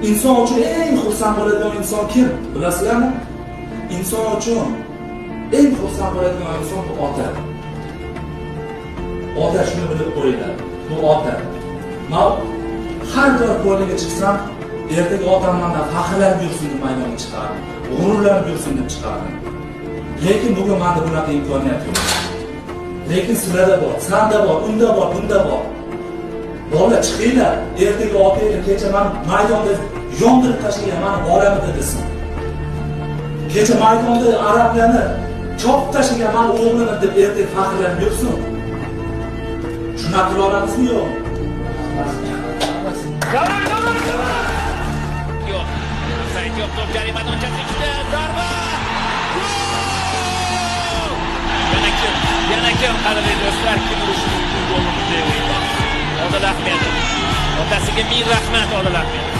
Inson uchun eng xursand bo'ladigan inson kim? Bilasizlarmi? Inson uchun eng xursand bo'ladigan inson bu ota. Ota, shuni bilib qo'yinglar. Bu ota. Man har bir поле ga chiqsam, ertaga otam mandan faxrlanib yursin deb maydonga chiqardim. G'ururlanib yursin deb chiqardim. Lekin bugun menda bunaqa imkoniyat yo'q. Lekin sizlarda bor, sanda bor, unda bor, bunda bor. Bola, chiqinglar, ertaga otanglar kecha man maydonda yondirib tashlagan mani bolam edi desin. Kecha maydonda arablarni chopib tashlagan mani o'g'lim deb ertaga faxrlanib yursin. Shunaqa qila olamizmi, yo'qmi? Давай, давай, давай! Yo'q. Ofsayd yo'q, to'p jarima maydonchasi ichida. Zarba! Gol! Yana kim? Yana kim, qadrli do'stlar, kim urishi mumkin golni bunday o'yinda? Odil Ahmedov. Otasiga ming rahmat, Odil Ahmedov.